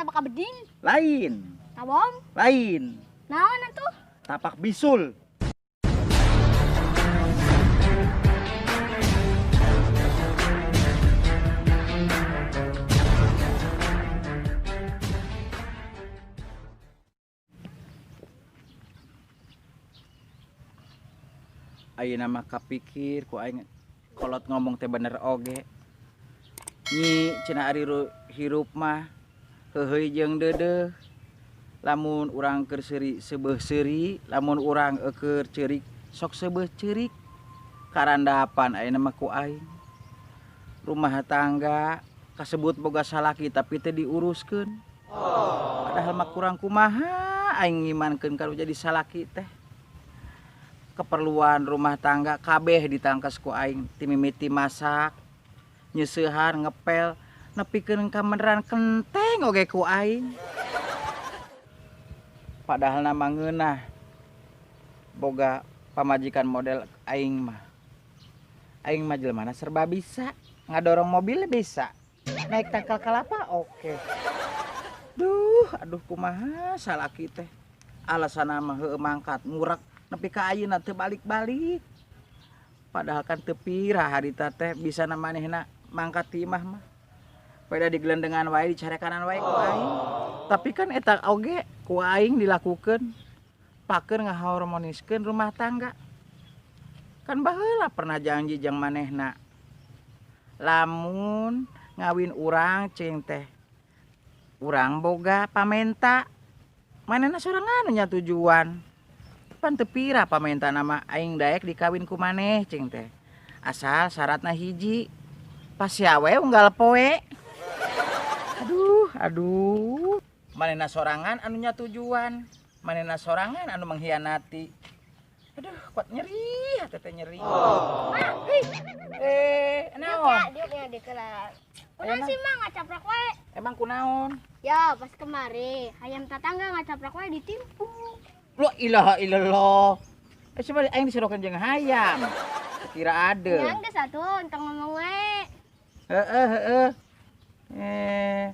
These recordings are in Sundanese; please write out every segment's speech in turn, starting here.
tapak bedil. Lain. Tabom? Lain. Naon atuh? Tapak bisul. Ayeuna mah kapikir ku aing kolot ngomong teh bener oge. Nyi cenah ari hirup mah heuheuy jeung deudeuh. Lamun urang keur seuri seubeuh seuri, lamun urang keur ceurik sok seubeuh ceurik. Karandapan ayeuna mah ku aing. Rumah tangga kasebut boga salaki tapi teu diuruskeun. Padahal mah kurang kumaha aing ngimankeun ka nu jadi salaki teh. Keperluan rumah tangga kabeh ditangkas ku aing, ti mimiti masak, nyeusehan, ngepel, nepikeun ka meneran kenteng oge ku aing. Padahal nama ngeunah boga pamajikan model aing mah. Aing mah jelema serba bisa, ngadorong mobil bisa, naik tangkal kalapa oke. Duh, aduh kumaha salaki teh. Alasanna mah heueuh mangkat ngurek nepi ka ayeuna teu balik-balik. Padahal kan teu pira harita teh bisa manehna mangkat ti imah mah. Pada digelendengan wae dicarekanan wae ku aing. Tapi kan eta oge ku aing dilakukeun pakeun ngahormoniskeun rumah tangga. Kan baheula pernah janji jeung manehna. Lamun ngawin urang cing teh urang boga pamenta. Manehna sorangan nya tujuan. Pan teu pira pamenta nama aing daek dikawin ku maneh cing teh. Asal syaratna hiji, pasea we unggal poe. Aduh, aduh. Manehna sorangan anu nya tujuan, manehna sorangan anu mengkhianati. Aduh, kuat nyeri, hati teh nyeri. Oh. Naon? Diuk nya dikelar. Kunaon sih mah ngacaprak wae? Emang kunaon? Ya, pas kemari hayam tetangga ngacaprak wae ditimpu. La ilaha illallah. Coba aing disuruhkeun jeung hayam. Kira ada. Ya geus atuh entong ngomong wae. Heeh, heeh.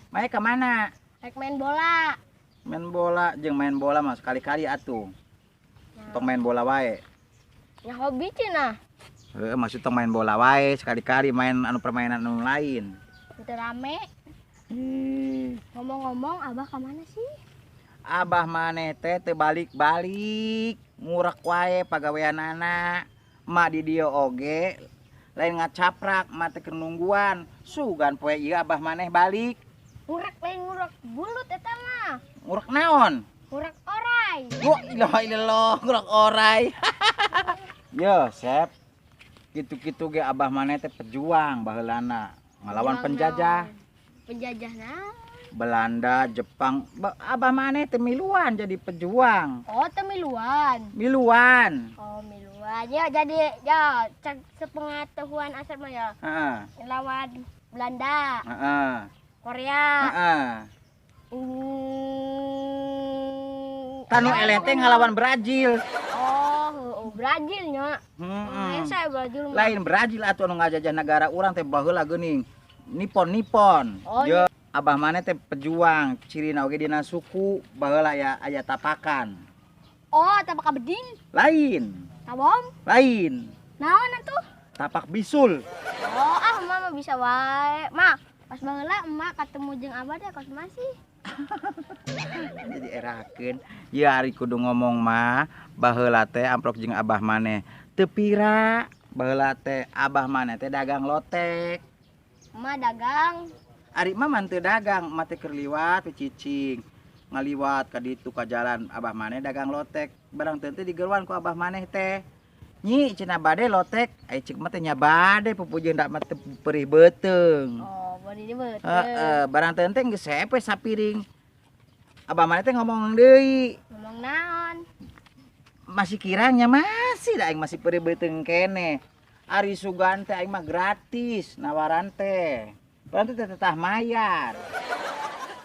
Mae ka mana? Rek main bola. Main bola jeung main bola mah sekali-kali atuh. Tong main bola wae. Ya hobi cenah. Heeh, maksud tong main bola wae, sekali-kali main anu permainan anu lain. Teu rame. Ngomong-ngomong abah ka mana sih? Abah maneh teh teu balik-balik, ngurek wae pagaweanana. Emak di dieu oge lain ngacaprak, emak teh keur nungguan. Sugan poe ieu abah maneh balik. Ngurek lain ngurek bulut eta mah. Ngurek naon? Ngurek orai. La ilaha illallah, ngurek orai. Yo, Sep. Kitu-kitu ge abah maneh teh pejuang baheulana, ngalawan penjajah. Penjajah naon? Belanda, Jepang, abah maneh teh miluan jadi pejuang. Oh, teh miluan. Miluan. Oh, miluan. Ya jadi ya cek sepengetahuan asal mah ya. Heeh. Lawan Belanda. Heeh. Korea. Heeh. Tanu eleh teh ngalawan Brazil. Oh, Brazil nya. Heeh. Saya Brazil. Lain Brazil atuh anu ngajajah negara urang teh baheula geuning. Nippon-nippon. Oh, ya. Abah maneh teh pejuang, cirina oge dina suku baheula aya aya tapakan. Oh, tapak bedil. Lain. Tabom? Lain. Naon atuh? Tapak bisul. Oh, ah emak mah bisa wae. Mak, pas baheula emak ketemu jeung abah teh kos masih. Jadi erakeun. Ya ari kudu ngomong mah, baheula teh amplok jeung abah maneh. Teu pira baheula teh abah maneh teh dagang lotek. Emak dagang. Ari mah mah teu dagang, emak teh keur liwat cicing. Ngaliwat ka ditu ka jalan abah maneh dagang lotek. Barang teu teh digeruan ku abah maneh teh. Nyi cenah bade lotek, ai cik mah teh nya bade pupujeun dak mah teu perih beuteung. Oh, bade di beuteung. Heeh, barang teu teh geus sepe sapiring. Abah maneh teh ngomong deui. Ngomong naon? Masih kiranya masih da aing masih perih beuteung keneh. Ari sugan teh aing mah gratis nawaran teh. Berarti teh tetah mayar.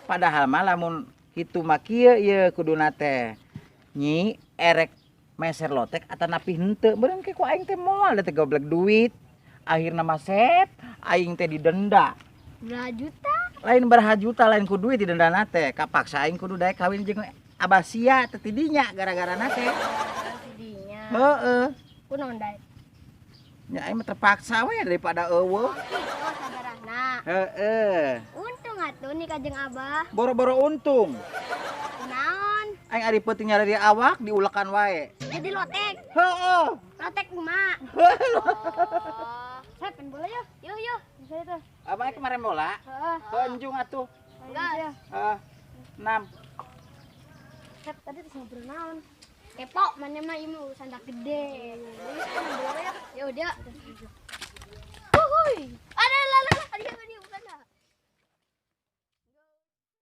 Padahal mah lamun kitu mah kieu ieu kuduna teh. Nyi erek meser lotek atanapi henteu meureun ke ku aing teh moal da teh goblek duit. Akhirna mah Sep, aing teh didenda. Berapa juta? Lain baraha juta, lain ku duit didendana teh. Kapaksa aing kudu daek kawin jeung abah sia teh tidinya gara-garana teh. Tidinya. Heeh. Kunaon daek? Nya aing mah terpaksa we daripada eueuh. Kitu sajarahna. Heeh. Untung atuh nikah jeung abah. Boro-boro untung. Kunaon? Aing ari peuting nyari awak diulekan wae. Jadi lotek. Heeh. Lotek emak. Oh. Saya pengen bola ya. Yuk yuk. Bisa itu. Abang kemarin bola. Heeh. Penjung atuh. Enggak. Heeh. 6. Sep, tadi terus ngobrol naon? Kepo, mana mah ieu mah urusan dak gede. Ya udah. Wuhui.